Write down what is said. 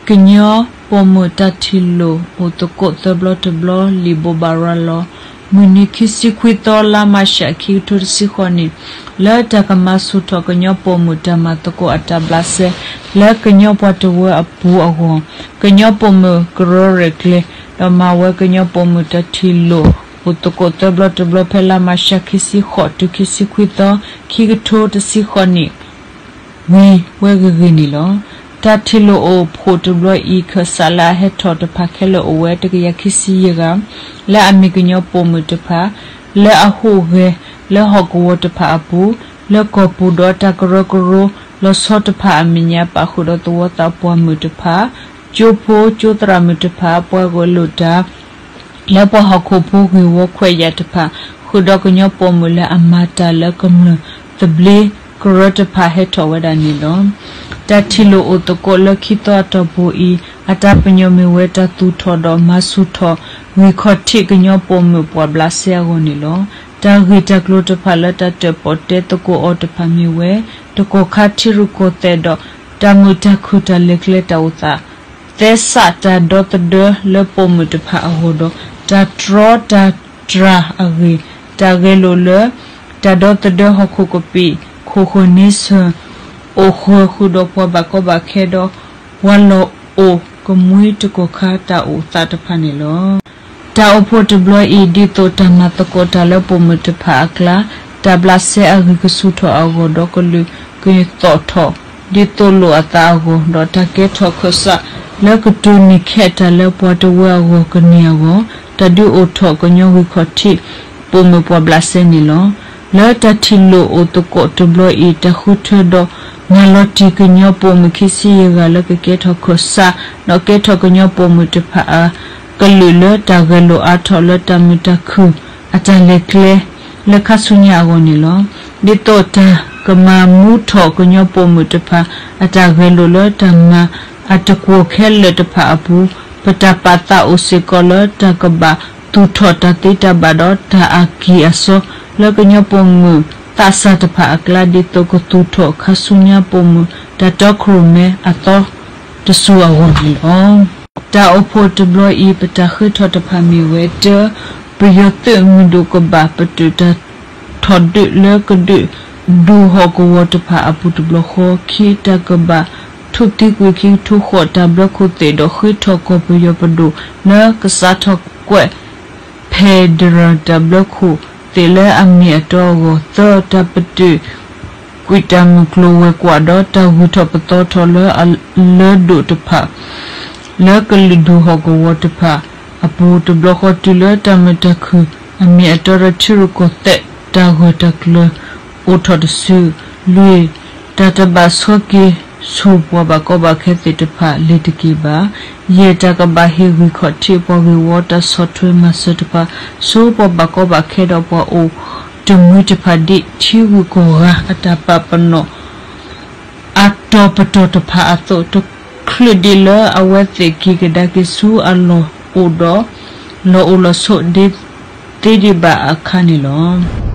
ကညီပိာ်မုၣ်တၢ်ထံၣ်လိာ်အိၣ်သကိးသၢဘျီတဘျီ လံာ်ဘိးဘၣ်ရၤလီၤ မုၢ်နံၤခံဆံခွံသီ လါမးရှး ခံကထိတဆံဃိးနံၣ် လၢတၢ်ကမၤဆူၣ်ထီၣ်ကညီပိာ်မုၣ်တၢ်မၤသကိးအတၢ်ဘျးစဲ လၢကညီပှၤတဝၢအပူၤအဂီၢ် ကညီပိာ်မုၣ်ကရၢရဲၣ်ကျဲၤ ဒီးမၤဝဲကညီပိာ်မုၣ်တၢ်ထံၣ်လိာ်အိၣ်သကိးသၢဘျီတဘျီ ဖဲလါမးရှး ခံဆံဃိးတုၤခံဆံခွံသီ ခံကထိတဆံဃိးနံၣ် ဝံၤဝဲဂ့ၤဂ့ၤန့ၣ်လီၤ. တၢ်ထံၣ်လိာ်အိၣ်ဖှိၣ်တဘျီအံၤ ခၢၣ်စးလၢအဟဲထီၣ်တဖၣ်ခဲလၢာ်အိၣ်ဝဲ တကယၤခံဆံယဲၢ်ဂၤ လၢအမ့ၢ်ကညီပိာ်မုၣ်တဖၣ် လၢအဟူးဂဲၤလၢဟီၣ်ကဝီၤတဖၣ်အပူၤ လၢကီၢ်ပူၤဒီးတၢ်ကရၢကရိလီၤဆီတဖၣ်အမဲာ်ညါ ပာ်ဃုာ်ဒီးသဝီသးပှၢ်မုၣ်တဖၣ် ကၠိဖိကၠိသရၣ်မုၣ်တဖၣ် ပှၤဂဲၤလိာ်တၢ် လၢပှၤဟီၣ်ခိၣ်ဖိဂ့ၢ်ဝီခွဲးယာ်တဖၣ် ဃုာ်ဒီးကညီပိာ်မုၣ်လၢအမၤတၢ်လၢကမျၢၢ်သဘျ့ကရၢတဖၣ်ဟဲထီၣ်ဝဲဒၣ်န့ၣ်လီၤ. တၢ်ထံၣ်လိာ်အိၣ်သကိးလၢခံသီအတီၢ်ပူၤအံၤ အတၢ်ပညိၣ်မ့ၢ်ဝဲတၢ်သူၣ်ထီၣ်ဒီးမၤဆူၣ်ထီၣ် ဂံၢ်ခီၣ်ထံးကညီပိာ်မုၣ်ပှၤဘျးစဲအဂီၢ်န့ၣ်လီၤ. တၢ်ဂ့ၢ်တၢ်ကျိၤတဖၣ်လၢတၢ်တၢၣ်ပီၣ်တဲသကိးအီၤတဖၣ်မ့ၢ်ဝဲ တကီၢ်ခါထံရူၢ်ကီၢ်သဲးဒီး တၢ်မုာ်တၢ်ခုၣ်တၢ်လဲၤကျဲတၢ်အိၣ်သး သဲစးတၢ်ဒီသဒၢလၢပိာ်မုၣ်တဖၣ်အဂီၢ်ဒီး တၢ်တြီတၢ်တြၢ်အဂ့ၢ် တၢ်ဂဲၤလိာ်လၢ တၢ်ဒီသဒၢဟီၣ်ခိၣ်ကပံာ် ခိၣ်ဃၢၤန့ဆၢၣ် အိၣ်ဃၢၤဃုာ်ဒီးပှၤဘၣ်ကီဘၣ်ခဲဒီး ပှၤလီၢ်အိၣ်ကမှံတကီၢ်ခါတၢ်အိၣ်သးတဖၣ်န့ၣ်လီၤ. တၢ်အိၣ်ဖှိၣ်တဘျီအံၤ ဒ်သိးတၢ်မၤသကိးတၢ်လၢပိာ်မုၣ်တဖၣ်အကျါ တၢ်ဘျးစဲအဂံၢ်ကဆူၣ်ထီၣ်အဂီၢ်ဒီးကလုာ်ကသီၣ်ထီၣ် ဒ်သိးလိာ်အသးအဂီၢ် ဒီးတၢ်ကဲထီၣ်ခၢၣ်စးလၢကတိၤန့ၢ်ခဲးတၢ်လၢပှၤတဝၢအဂီၢ်ကန့ၢ်အဂီၢ် တၢ်ဒုးအိၣ်ထီၣ်ကညီဂံၢ်ခီၣ်ထံး ပိာ်မုၣ်ပှၤဘျးစဲန့ၣ်လီၤ. လၢတၢ်ထံၣ်လိာ်အိၣ်သကိးတဘျီအံၤ တၢ်ဃုထၢဒီးမၤလီၤတံၢ်ကညီပိာ်မုၣ်ခံဆံယဲၢ်ဂၤ လၢကကဲထီၣ်ခၢၣ်စး ဒီးကဲထီၣ်ကညီပိာ်မုၣ်တဖၣ်အကလုာ်လၢတၢ်ဂဲၤလိာ်အါထီၣ်လၢတၢ်မုာ်တၢ်ခုၣ်အတၢ်လဲၤကျဲ လၢခါဆူညါအဂီၢ်န့ၣ်လီၤ. ဒ်သိးတၢ်ကမၤမူထီၣ်ကညီပိာ်မုၣ်တဖၣ် အတၢ်ဂဲၤလိာ်လၢတၢ်မၤအတကွီၢ်ခဲလၢာ်တဖၣ်အပူၤ ပတၢ်ပာ်သးအိၣ်စ့ၢ်ကီးလၢတၢ်ကဘၣ်သူၣ်ထီၣ်တၢ်သ့တၢ်ဘၣ်ဒီးတၢ်အကံၢ်အစီ လၢကညီပိာ်မုၣ်သးစၢ်တဖၣ်အကျါ ဒ်သိးကသူၣ်ထီၣ်ခါဆူညါပိာ်မုၣ်တၢ်တီခိၣ်ရိၣ်မဲအသီတစူၤအဂီၢ်န့ၣ်လီၤ. တၢ်အိၣ်ဖှိၣ်တဘျီအံၤ ပတၢ်ဃ့ထီၣ်တဖၣ်မ့ၢ်ဝဲ တၢ ပယီၤသုးမုၢ်ဒိၣ်ကဘၣ်ပတုာ်တၢ်ထီၣ်ဒုးလၢကဒုး ဒူဟီၣ်ကဝီၤတဖၣ်အပူၤတဘျီဃီ, ခံ တၢ်ကဘၣ်ထိၣ်သံကွံာ်ခံကထိဃိးတၢ်ဘျၢခိၣ်သ့ၣ်ဒီးဃ့ထီၣ်ကီၢ်ပယီၤပဒိၣ်လၢကစးထီၣ်ကွဲး ဖဲဒရၢၣ်တၢ်ဘျၢခိၣ်သ့ၣ်လၢအမ့ၢ်အတီအဂီၢ်, သၢ တၢ်ပတုာ်ကွံာ်တၢ်မုၢ်ကျိၤဝဲၤကွာ်ဒီး တၢ်ဂုၤထီၣ်ပသီထီၣ်လၢအလၢဒိၣ်တဖၣ် လၢကလုာ်ဒူၣ်ဟီၣ်ကဝီၤတဖၣ်အပူၤတဘျီဃီ တုၤလၢတၢ်မုာ်တၢ်ခုၣ်အမ့ၢ်အတီဒီး ထံရူၢ်ကီၢ်သဲးတၢ်ဂၢၢ်တၢ်ကျၢၤအိၣ်ထီၣ်တစု, လွံၢ် တၢ်တဘၣ်ဆှၢက့ၤဆူၣ်ပှၤဘၣ်ကီဘၣ်ခဲသ့ၣ်တဖၣ်လၢၤတက့ၢ်ဘၣ်, ယဲၢ် တၢ်ကဘၣ်ဟ့ၣ်ဂံၢ်ခီၣ်ထံးပှၤဂ့ၢ်ဝီတၢ်ဆီၣ်ထွဲမၤစၢၤတဖၣ် ဆူပှၤဘၣ်ကီဘၣ်ခဲဒီးပှၤအိၣ်တမှံတဖၣ် ဒ်ထံဂုၤကီၢ်ဂၤအတၢ်ပာ်ပနီၣ် အတီၤပတီၢ်တဖၣ်အသိး, တချုးဒံးလၢအဝဲသ့ၣ်က့ၤကဒါက့ၤဆူအလီၢ်အိၣ်ဒီး လီၤအိၣ်လီၤဆိးဒ့သ့ဒံးဘၣ်အခါန့ၣ်လီၤ.